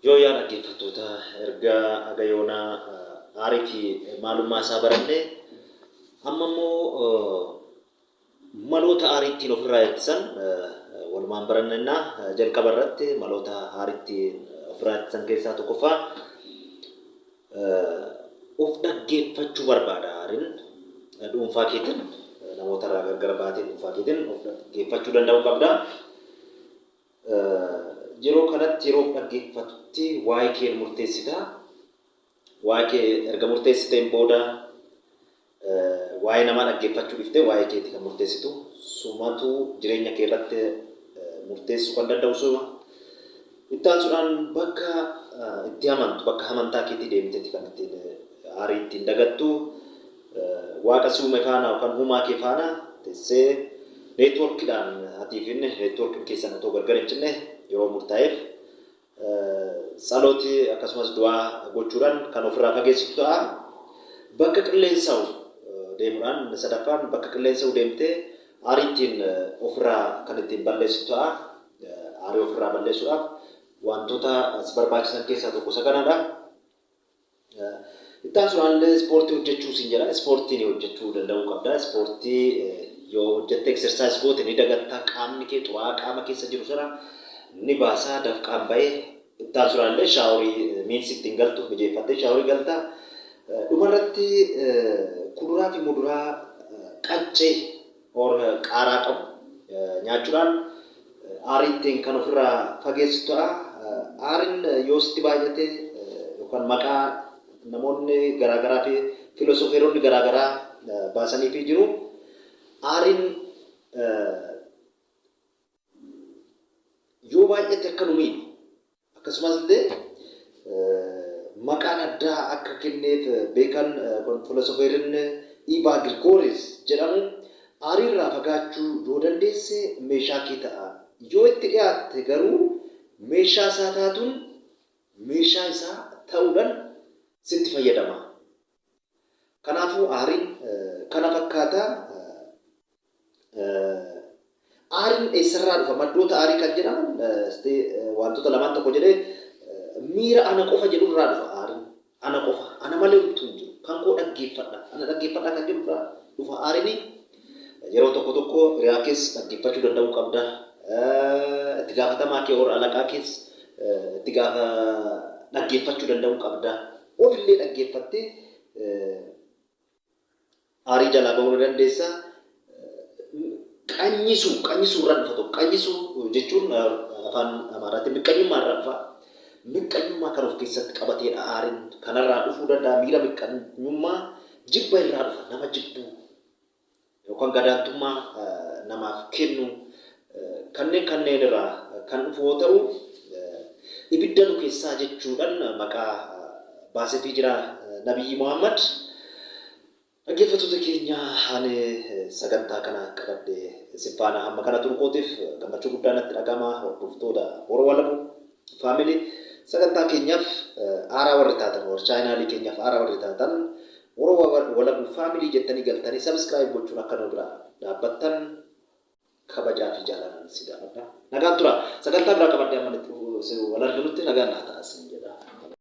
Yoo yaa dhaggeeffattoota, erga haga yoonaa aarii fi maalummaa isaa baranne, amma immoo maloota aarii ittiin ofirraa ittisan walumaan barannennaa. Jalqaba irratti maloota aarii ittiin ofirraa ittisan keessaa tokkoffaa of dhaggeeffachuu barbaada. Aariin dhuunfaa keetiin, namoota irraa gargar baatee dhuunfaa keetiin of dhaggeeffachuu danda'uu qabda. Yeroo kanatti, yeroo of dhaggeeffatutti, waa'ee kee murteessita. Waa'ee kee erga murteessiteen booda waa'ee namaa dhaggeeffachuu dhiftee waa'ee keetii kan murteessitu sumatu jireenya kee irratti murteessuu kan danda'u suma. Itti aansuudhaan bakka itti amantu, bakka amantaa keetii deemteeti kan ittiin aarii ittiin dagattu. Waaqa si uume faana yookaan uumaa kee faana teessee networkiidhaan atiif inni networkiin keessan otoo gargar hin cinne yeroo murtaa'eef tsalooti akkasumas du'aa gochuudhaan kan ofirraa fageessitu ta'a. Bakka qilleensa'u deemuudhaan, inni sadaffaan, bakka qilleensa'u deemtee aarii ittiin ofirraa kan ittiin balleessitu ta'a. Aarii ofirraa balleessuudhaaf wantoota si barbaachisan keessaa tokko isa kanadha. Itti aansuudhaan illee ispoortii hojjechuu siin jedha. Ispoortii ni hojjechuu danda'uu qabda. Ispoortii yoo hojjette, exercise goote, ni dagatta. Qaamni kee xuraa'aa qaama keessa jiru sana ni baasaa, dafqaan bahee. Itti aansuudhaan illee showerii miinsi ittiin galtu mijeeffattee showerii galta. Dhumarratti kuduraa fi muduraa qaccee or qaaraa qabu nyaachuudhaan aarii ittiin kan ofirraa fageessitu ta'a. Aariin yoo sitti baay'ate yookaan maqaa namoonni garaagaraa fi filosofeeronni garaagaraa baasaniifii jiru. Aariin yoo baay'ate akka nu miidhu, akkasumas illee maqaan addaa akka kenneef beekan filosofeerin Iivaa Girgooris jedhamu, aarii irraa fagaachuu yoo dandeesse meeshaa kee ta'a. Yoo itti dhiyaatte garuu meeshaa isaa taatuun meeshaa isaa ta'uudhaan sitti fayyadama. Kanaafuu aariin kana fakkaata. Aariin eessarraa dhufa? Maddoota aarii kan jedhaman wantoota lamaan tokko jedhee, miira ana qofa jedhurraa dhufa aariin. Ana qofa, ana malee homtuu hin jiru. Kan koo dhaggeeffadha, ana dhaggeeffadha kan jedhurraa dhufa aariin. Yeroo tokko tokko hiriyaa kees dhaggeeffachuu danda'uu qabda. Itti gaafatamaa kee or alaqaa kees itti gaafa dhaggeeffachuu danda'uu qabda. Ofillee dhaggeeffattee aarii jalaa bahuu ni dandeessa. Qanyisuu, qanyisuu irraa dhufa tokko. Qanyisuu jechuun afaan Amaaraatiin miqqanyummaa irraa dhufa. Miqqanyummaa kan of keessatti qabateedha aariin. Kanarraa dhufuu danda'a miira miqqanyummaa, jibba irraa dhufa, nama jibbuu yookaan gadaantummaa namaaf kennu, kanneen kanneen irraa kan dhufu yoo ta'u, ibidda nu keessaa jechuudhaan maqaa baaseefii jira Nabiyyi Muhammad. Dhaggeeffattoota keenya, ani sagantaa kana qabadhee isin faana hamma kana turu kootiif gammachuu guddaa natti dhagama. Hordoftoota Horoo Walabu Family, sagantaa keenyaaf haaraa warri taatan, warri channelii keenyaaf haaraa warri taatan, Horoo Walabu Family jettanii galtanii subscribe gochuun akka nu bira dhaabbattan kabajaa fi jaalalaan si gaafadha. Nagaan tura. Sagantaa biraa qabadhee amma wal arginutti nagaan naa ta'a isin jedha.